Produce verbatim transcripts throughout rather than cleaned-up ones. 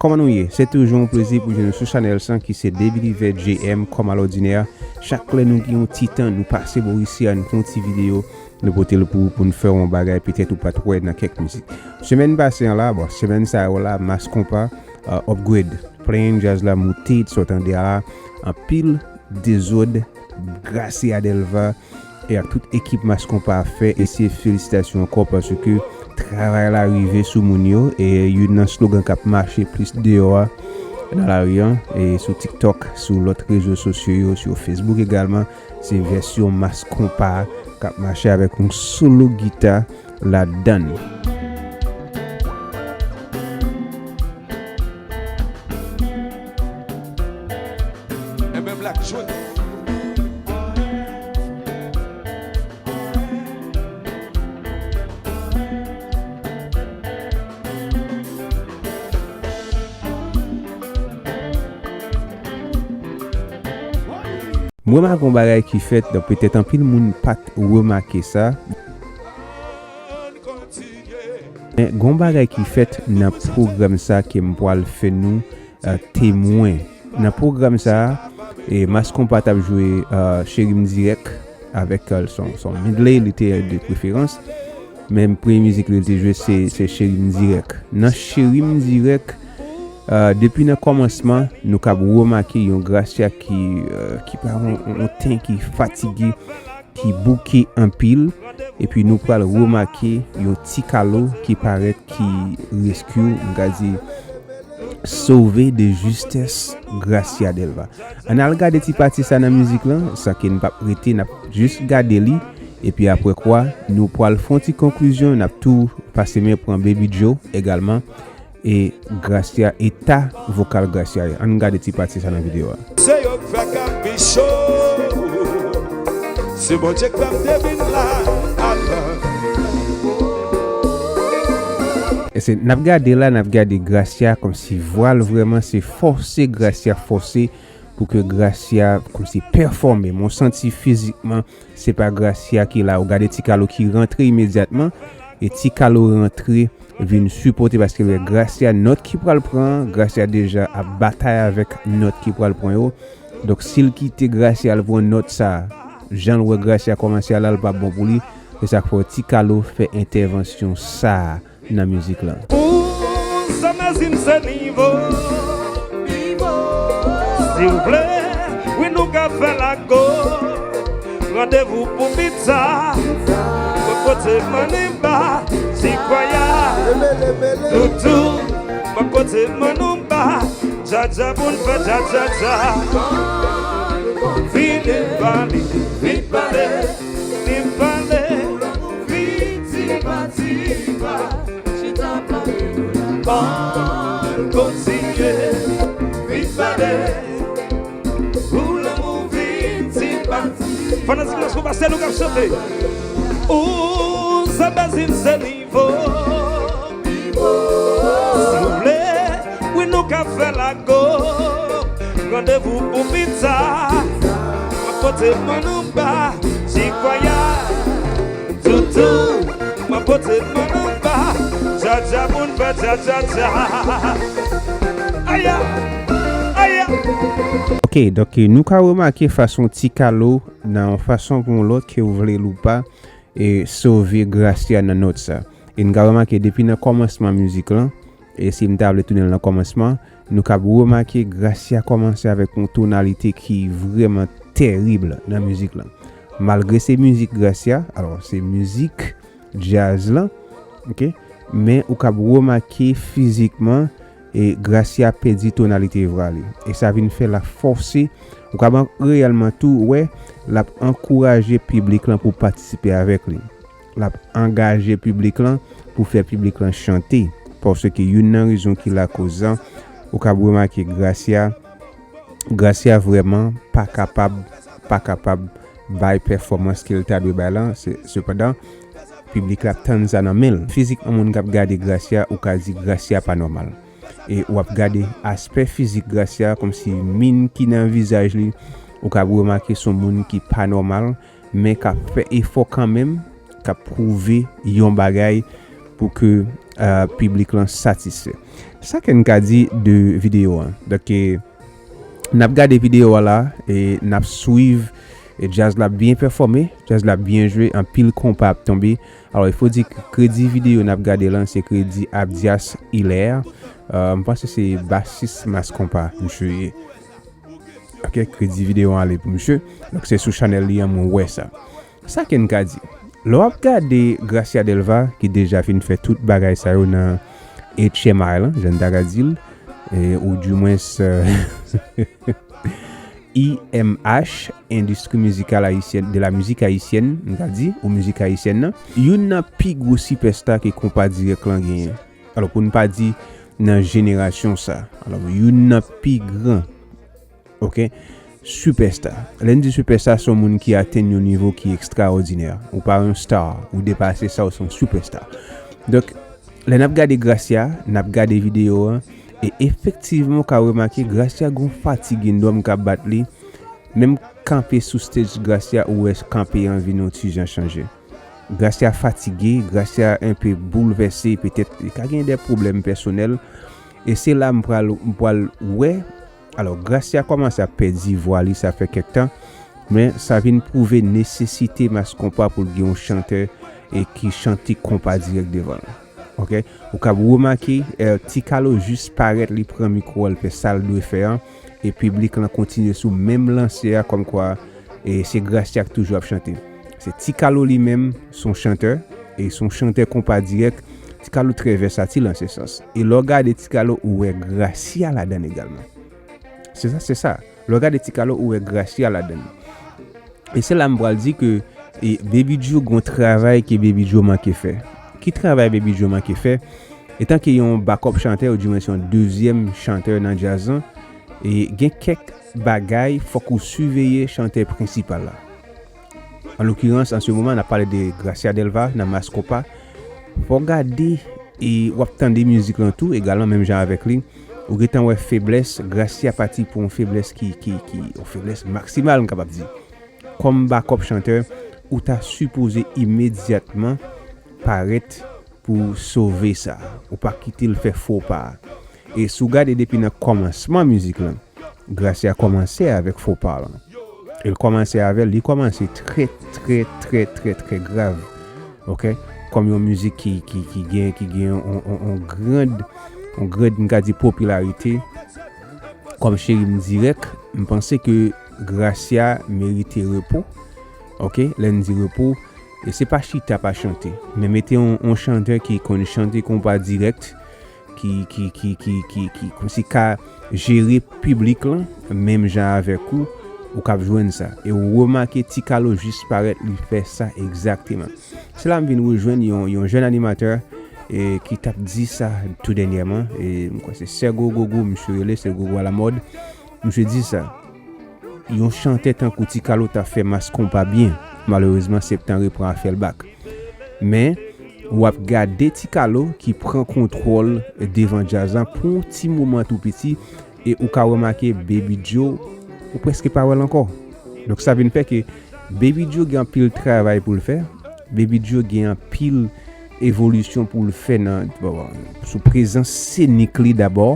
Kòman nou ye? Se toujou yon plezi pou jwenn nou sou chanèl sa ki se David Yvette J M, kòm alòdinè. Chak lè nou gen yon ti tan, nou pase bò isi a, nou fè yon ti videyo, nou pote l pou, pou n fè yon bagay petèt ou pa t wè nan kèk mizik. Semèn pase an la, bon, semèn sa yo la, Mass Konpa, uh, upgrade. Plen djaz la moute, sa w tande a la, anpil dezòd, Gracia Delva, e ak tout ekip Mass Konpa ap fè, e se felisitasyon ankò paske travay la rive sou moun yo, e youn nan slogan k ap mache plis deyò a nan lari an, e sou TikTok, sou lòt rezo sosyo yo, sou Facebook egalman, se vèsyon Mass Konpa k ap mache avèk yon solo gita ladann. Ebyen, Black, jwe. M remake yon bagay ki fèt, donk petèt anpil moun pa t remake sa. Men gon bagay ki fèt nan pwogram sa ke m pral fè nou, eh, temwen. Nan pwogram sa, eh, Mass Konpa t ap jwe, eh, Cheri M Dirèk avèk, eh, son, son medley, li te de preferans. Men premye mizik li te jwe, se, se Cheri M Dirèk. Nan Cheri M Dirèk, eh, depi nan kòmansman, nou kab remake yon Gracia ki, eh, ki pa yon, yon, yon ten ki fatige, ki bouke anpil, epi nou pral remake yon Ti Kalo ki parèt ki rescue, m ka di, sove de justès Gracia Delva. Ann al gade ti pati sa nan mizik lan, san ke n p ap rete, n ap jis gade li, epi apre kwa, nou pral fè yon ti konklizyon, n ap tou pase men pran Baby Joe egalman, e Gracia, eta vokal Gracia ye. Ann gade ti pati sa nan videyo a. Se yo k fè k ap pi cho. Se Bondye k fè m te vin la avan. E se, n ap gade la, n ap gade Gracia kòmsi vwa l vrèman se fòse Gracia fòse pou ke Gracia kòmsi pèfòme. Mwen santi fizikman se pa Gracia ki la. Ou gade Ti Kalo ki rantre imedyatman, e Ti Kalo rantre vin sipòte paske l wè Gracia nòt ki pral pran, Gracia deja ap batay avèk nòt ki pral pran yo. Donk si l kite Gracia al pran nòt sa, jan l wè Gracia kòmanse al la, l p ap bon pou li. Se sa k fè Ti Kalo fè entèvansyon sa a nan mizik lan. Ou sa mezi m se nivo. Si w vle, wi nou ka fè lago. Randevou pou pita. Mwen pote manniba, sikwaya, toutou. Mwen pote manniba, djadja pou n fè djadjadja. Vin pale, vin pale, vin pale. Vin tipa tipa, chita pale nou la. Ann kontinye, vin pale. Pou lanmou vin tipa tipa. Fanatik Mass Konpa, se nou k ap chante. Ou se Bezim, se nivo. Si w vle, wi nou ka fè lago. Randevou pou pita. Mwen pote manniba, sikwaya, toutou. Mwen pote manniba, djadja pou n fè djadjadja. Aya, aya. Ok, donk nou ka remake fason Ti Kalo, nan yon fason pou yon lòt, ke w vle l ou pa, e sove Gracia nan nòt sa. E n ka remake depi nan kòmansman mizik lan, e si m ta vle tounen l nan kòmansman, nou kab remake Gracia kòmanse avèk yon tonalite ki vrèman tèrib nan mizik lan. Malgre se mizik Gracia, alò se mizik djaz lan, ok, men ou kab remake fizikman, e Gracia pèdi tonalite vwa li. E sa vin fè l ap fòse, ou kab an-, reyèlman tou wè, l ap ankouraje piblik lan pou patisipe avèk li. L ap angaje piblik lan pou fè piblik lan chante. Paske youn nan rezon ki lakoz lan, ou kab remake Gracia, Gracia vrèman pa kapab, pa kapab bay pèfòmans ke l ta dwe bay lan. Se, sepandan, piblik la tann sa nan men l. Fizikman, moun k ap gade Gracia, ou ka di Gracia pa nòmal. E w ap gade aspè fizik Gracia, kòmsi min ki nan vizaj li, ou kab remake se yon moun ki pa nòmal, men k ap fè efò kanmenm, k ap pwouve yon bagay pou ke, eh, piblik lan satisfè. Sa ke n ka di de videyo an. Donk, e, n ap gade videyo a la, e n ap swiv, e djaz la byen pèfòme, djaz la byen jwe, anpil konpa ap tonbe. Alò, il faut dire que kredi videyo n ap gade lan, se kredi Abdias Hilaire. Euh, m panse se basis Mass Konpa, misye ye. Ok, kredi videyo an ale pou misye. Donk, se sou chanèl li an, mwen wè sa. Sa ke n ka di. Lè w ap gade Gracia Delva, ki deja fin fè tout bagay sa yo nan H M I lan, jan n ta ka di l, e, ou dimwens, euh, I M H, endistri mizikal ayisyèn, de la mizik ayisyèn, n ka di, ou mizik ayisyèn nan, youn nan pi gwo sipèsta ke konpa dirèk lan genyen. Alò, pou n pa di nan jenerasyon sa. Alò, youn nan pi gran, ok, sipèsta. Lè n di sipèsta, se yon moun ki atenn yon nivo ki ekstraòdinè. Ou pa yon star, ou depase sa, ou se yon sipèsta. Donk, lè n ap gade Gracia, n ap gade videyo an, e efektivman, ou ka remake, Gracia gon fatig endòm k ap bat li. Menm kanpe sou stage Gracia, ou wè kanpe an vin yon ti jan chanje. Gracia fatige, Gracia enpe boulvèse, petèt li ka gen de pwoblèm pèsonèl. E se la m pral, m pral wè. Alò, Gracia kòmanse ap pèdi vwa li, sa fè kèk tan. Men sa vin pwouve nesesite Mass Konpa pou l gen yon chantè e ki chante konpa dirèk devan l. Ok? Ou kab remake, eh, Ti Kalo jis parèt, li pran mikwo a, l fè sa l dwe fè an, e piblik lan kontinye sou menm lanse a, kòmkwa, e se Gracia k toujou ap chante. Se Ti Kalo li menm, se yon chantè, e se yon chantè konpa dirèk. Ti Kalo trè vèsatil an se sans. E lè w gade Ti Kalo, ou wè Gracia ladan l egalman. Se sa, se sa. Lè w gade Ti Kalo, ou wè Gracia ladan l. E se la m pral di ke, e, Baby Joe gon travay ke Baby Joe manke fè. Ki travay Baby Joe manke fè? Etan ke yon backup chantè, ou dimwens yon dezyèm chantè nan djaz lan, e gen kèk bagay fòk ou siveye chantè prensipal la. An lokirans, an se moman, n ap pale de Gracia Delva nan Mass Konpa. Fò w gade e w ap tande mizik lan tou, egalman, menm jan avèk li. Ou gentan wè feblès, Gracia pati pou yon feblès ki, ki, ki, yon feblès maksimal, m kapab di. Kòm backup chantè, ou ta sipoze imedyatman parèt pou sove sa. Ou pa kite l fè fo pa. E si w gade depi nan kòmansman mizik lan, Gracia kòmanse avèk fo pa lan. E l kòmanse avè l, li kòmanse trè, trè, trè, trè, trè grav. Ok? Kòm yon mizik ki, ki, ki gen, ki gen yon, yon, yon grand, yon grand, m ka di, popilarite. Kòm Cheri m dirèk, m panse ke Gracia merite repo. Ok? Lè n di repo, e se pa chita pa chante. Men mete yon, yon chantè ki konn chante konpa dirèk, ki, ki, ki, ki, ki, ki, kòmsi ka jere piblik lan, menm jan avèk ou, ou kab jwenn sa. E ou remake Ti Kalo jis parèt, li fè sa egzakteman. Se la m vin rejwenn yon, yon jèn animatè, e, ki t ap di sa tou dènyèman, e m kwè se Sè Gogo, misye rele Sè Gogo à la mode. Misye di sa. Yon chantè tankou Ti Kalo t ap fè Mass Konpa byen. Malerezman, Septan repran afè l back. Men, w ap gade Ti Kalo ki pran kontwòl devan djaz lan pou yon ti moman tou piti, e ou ka remake Baby Joe, ou prèske pa wè l ankò. Donk, sa vin fè ke Baby Joe gen anpil travay pou l fè. Baby Joe gen anpil evolisyon pou l fè nan, bon, sou prezans senik li dabò.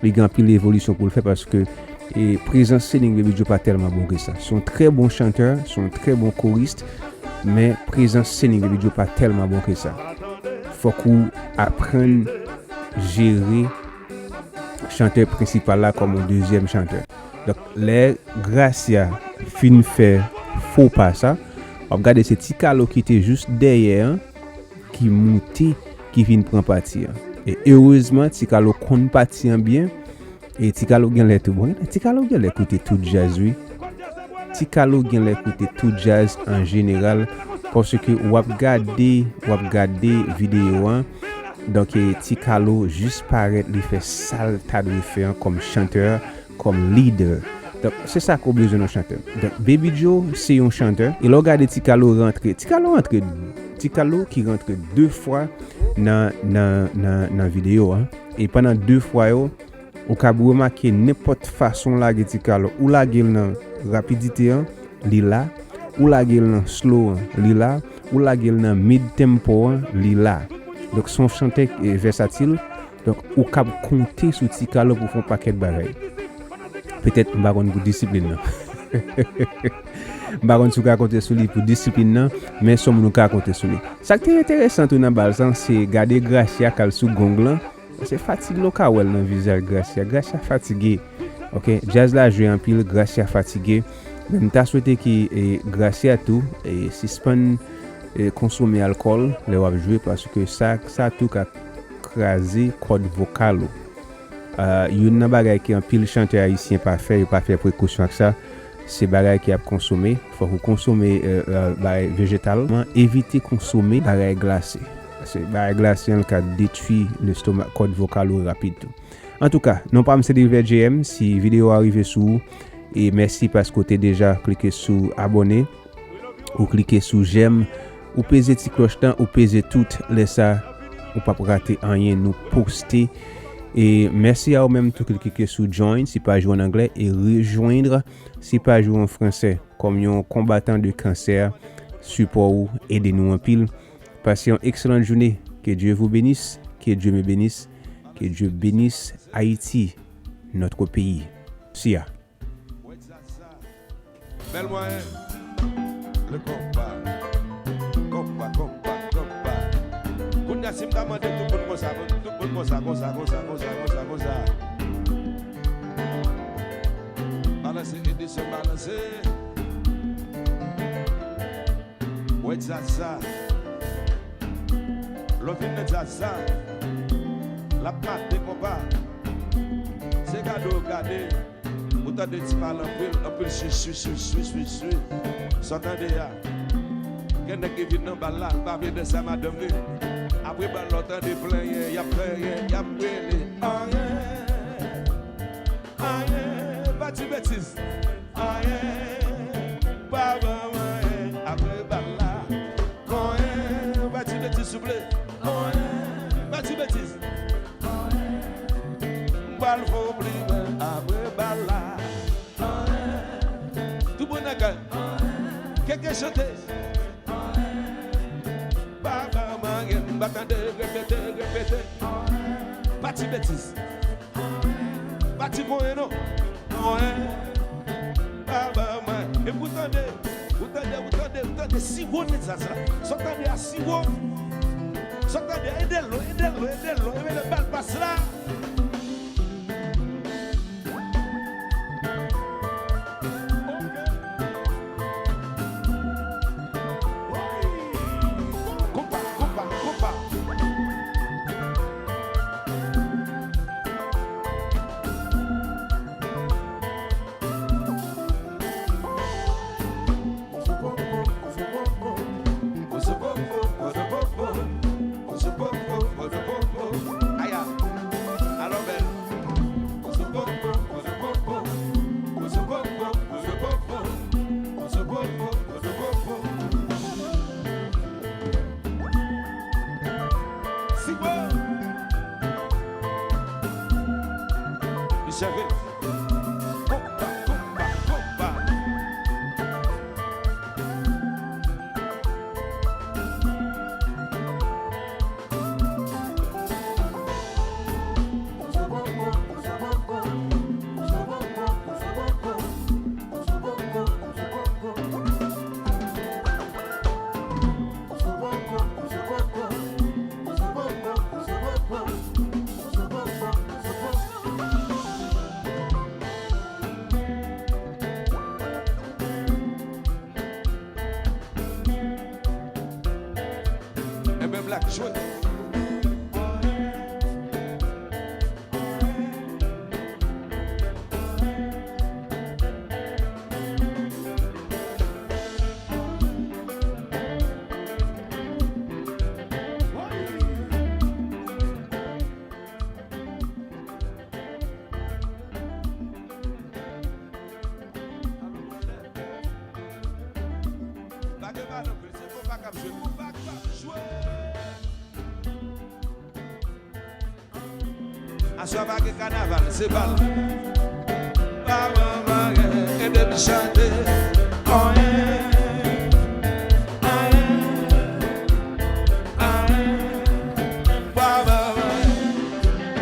Li gen anpil evolisyon pou l fè paske, e, prezans senik Baby Joe pa tèlman bon ke sa. Se yon trè bon chantè, se yon trè bon korist, men prezans senik Baby Joe pa tèlman bon ke sa. Fòk ou aprann jere chantè prensipal la kòm yon dezyèm chantè. Donk, lè Gracia fin fè fo pa sa, w ap gade se Ti Kalo ki te jis dèyè an, ki moute, ki vin pran pati an. E erezman, Ti Kalo konn pati an byen, e Ti Kalo genlè tou bon. Ti Kalo genlè koute tout djaz, wi. Ti Kalo genlè koute tout djaz an jeneral, paske w ap gade, w ap gade videyo an. Donk, e, Ti Kalo jis parèt, li fè sa l ta dwe fè an kòm chantè, kòm lidè. Donk, se sa ke w bezwen nan chantè. Donk, Baby Joe, se yon chantè. E lè w gade Ti Kalo rantre, Ti Kalo rantre, Ti Kalo ki rantre de fwa nan, nan, nan, nan videyo a. E pandan de fwa yo, ou kab remake nenpòt fason w lage Ti Kalo. Ou lage l nan rapidite an, li la. Ou lage l nan slow an, li la. Ou lage l nan mid tempo an, li la. Donk, se yon chantè, e, vèsatil. Donk, ou kab konte sou Ti Kalo pou fè yon pakèt bagay. Petèt, m pa konn pou disiplin nan. M pa konn si w ka konte sou li pou disiplin nan, men se yon moun ou ka konte sou li. Sa k te enteresan tou nan bal sa, se gade Gracia k al sou gong lan. Se fatig lan w ka wè l nan vizaj Gracia. Gracia fatige. Ok, djaz la jwe anpil, Gracia fatige. Men m ta swete ke, e, Gracia tou, e, sispann, e, konsome alkòl lè w ap jwe, paske sa, sa tou ka kraze kòd vokal ou. Ah, youn nan bagay ke anpil chantè ayisyen pa fè, yo pa fè prekosyon ak sa, se bagay ke y ap konsome. Fòk ou konsome, e, e, bagay vejetal, men evite konsome bagay glase. Paske bagay glase an, l ka detwi lestoma, kòd vokal ou rapid tou. Antouka, non pa m se Dilver J M. Si videyo a rive sou ou, e mèsi paske w te deja klike sou abòne, ou klike sou jèm, ou peze ti klòch lan, ou peze tout, lè sa, ou p ap rate anyen nou poste. E mèsi a ou menm tou ki klike sou join, se paj ou an anglè, e rejoindre, se paj ou an fransè. Kòm yon konbatan de kansè, sipò ou ede nou anpil. Pase yon ekselan jounen. Que Dieu vous bénisse, que Dieu me bénisse, que Dieu bénisse Haïti, notre pays. See ya. Bèl mwayen. Le konpa. Konpa, konpa, konpa. Kounye a, si m ta mande tout moun konsa, tout moun konsa, konsa, konsa. Balanse, Edison, balanse. Wè djaz sa. Lè w vin nan djaz sa, l ap mate konpa. Se gade w gade, ou tande ti pale anpil, anpil swi, swi, swi. Sa w tande a. Gen nèg ki vin nan bal la, pa vle danse a madanm li. Apre bal la, w tande plenyen, y ap plenyen, y ap rele. Anyen, anyen, pa di betiz. Anyen, pa ban m anyen apre bal la. Anyen, pa di betiz souple. Anyen, pa di betiz. Anyen, m pral fè w bliye apre bal la. Anyen, tout bon nèg, anyen, keke chante. Anyen, pa ban m anyen, m pa tande repete, repete. Anyen, pa di betiz. Pa di konyen non. Konyen. Pa ba mwen. Epi w tande, w tande, w tande, w tande, si w konnen sa, sa. Sa w tande a, si w. Sa w tande a, ede l non, ede l non, ede l non. Epi lè bal pas la. Konpa, konpa, konpa. Aya, alò bèl. Sipo. Li sèvi. Konpa, konpa, konpa. Ebyen, Black jwe. Pa gen balon, se konpa k ap jwe, konpa k ap jwe. Aswè pa gen kanaval, se bal. Pa ban m anyen, ede m chante. Anyen, anyen, anyen. Pa ban m anyen.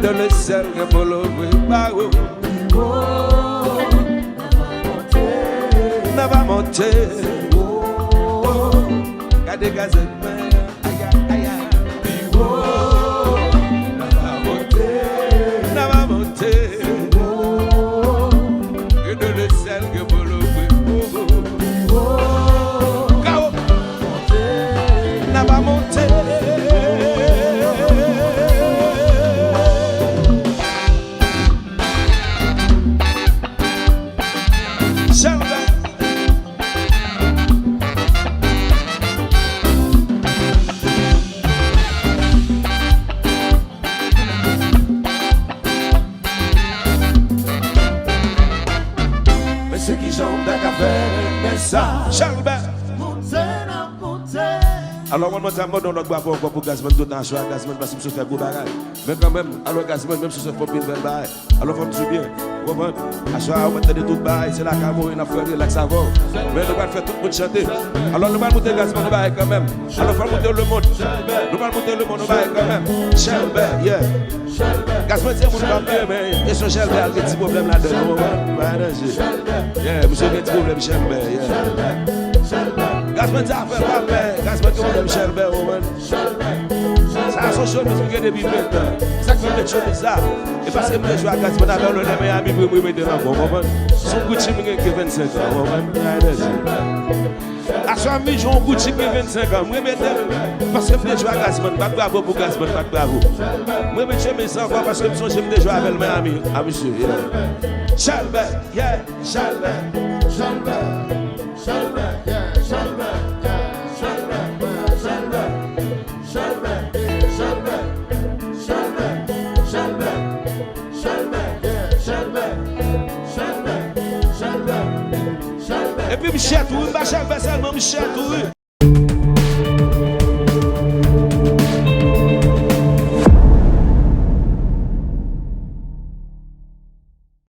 Dans le ciel, gen pou louvri bawo. N a va monte. Gade gazman. Aya, aya. N a va monte. N a va monte. Dans le ciel, gen pou louvri. Kawo. N a va monte. Chelbè. Mesye, kijan w ta ka fè renmen sa? Chelbè. Monte n ap monte. Alò, mwen, mwen ta mande yon lòt bravo ankò pou Gazman tout aswè a, Gazman, paske misye fè gwo bagay. Men kanmenm, alò, Gazman, menm si se fò m vin fè l bagay. Alò, fò m di w byen, ou konprann? Aswè a, ou mèt tande tout bagay, se lakay mwen, n ap fè relaks avè w. Men nou pral fè tout moun chante. Alò, nou pral moute Gazman yon bagay kanmenm. Alò, fò n moute Lemond. Nou pral moute Lemond yon bagay kanmenm. Chelbè, yeah. Gazman se moun pa m ye, men kesyon Chelbè a gen ti pwoblèm ladan l, ou konprann? Pa danje. Yeah, misye gen ti pwoblèm Chelbè, yeah. Gazman se afè pa m, men Gazman gen pwoblèm Chelbè, ou konprann? Sa a se yon chemiz m gen depi ven tan. Sa k fè m met chemiz sa? E paske m te jwe ak Gazman avè l nan Miami, pou m remete l ankò, ou konprann? Se yon Gucci m gen ki gen vennsenk an, ou konprann? Pa danje. Aswè a m vin jwe yon Gucci m gen vennsenk an. M remete l paske m te jwe ak Gazman. Bat bravo pou Gazman, bat bravo. M remete chemiz sa ankò paske m sonje m te jwe avè l Miami. A misye, yeah. Chelbè, yeah, Chelbè. Chelbè, Chelbè, yeah, Chelbè, yeah, Chelbè, yeah, Chelbè. Chelbè, Chelbè, Chelbè, Chelbè, Chelbè, yeah, Chelbè, Chelbè, Chelbè, Chelbè. Epi m chèt wi, m pa Chelbè sèlman, m chèt wi.